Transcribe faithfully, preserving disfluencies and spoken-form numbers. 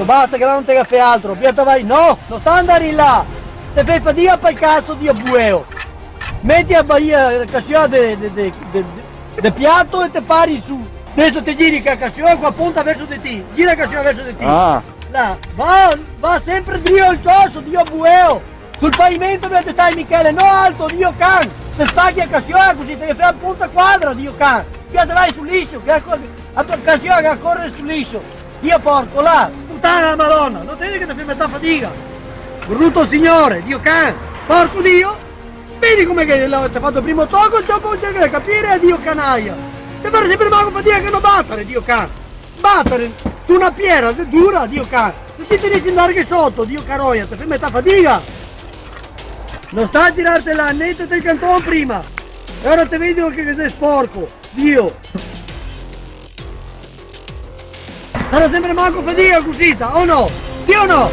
Basta che no te ga fe altro, via te vai. No, no sta andar in là. Te fè fadiga pal caso, Dio bueo. Meti a baia, a casioa de, de, de, de, de piato e te pari su. Deso te giri che a casioa qua punta verso de ti. Gira a casioa verso de ti. Ah. Là, va, va sempre drio el cioso, Dio bueo. Sul pavimento dove te stai, Michele, no alto, Dio can! Te spachi a casioa cusì, te fè a punta quadra, Dio can! Via te vai sul liscio, che a co-, a casioa che corre sul liscio! Dio porco, là! Putana la Madona, no te vedi che te fè metà fadiga? Bruto signore, Dio can! Porco Dio! Vedi come che la, te fa el primo toco, dopo cerca de capire, Dio canaia! Te pare sempre manco fadiga che no batare, Dio can! Batare su na piera, xe dura, Dio can! Se ti te riesi andar anche soto, Dio caroia, te fè metà fadiga! No sta a tirarte là, netete el canton prima! E ora te vedo che, che te xe sporco, Dio! Sarà sempre manco fadiga cusita, o no? Sì o no?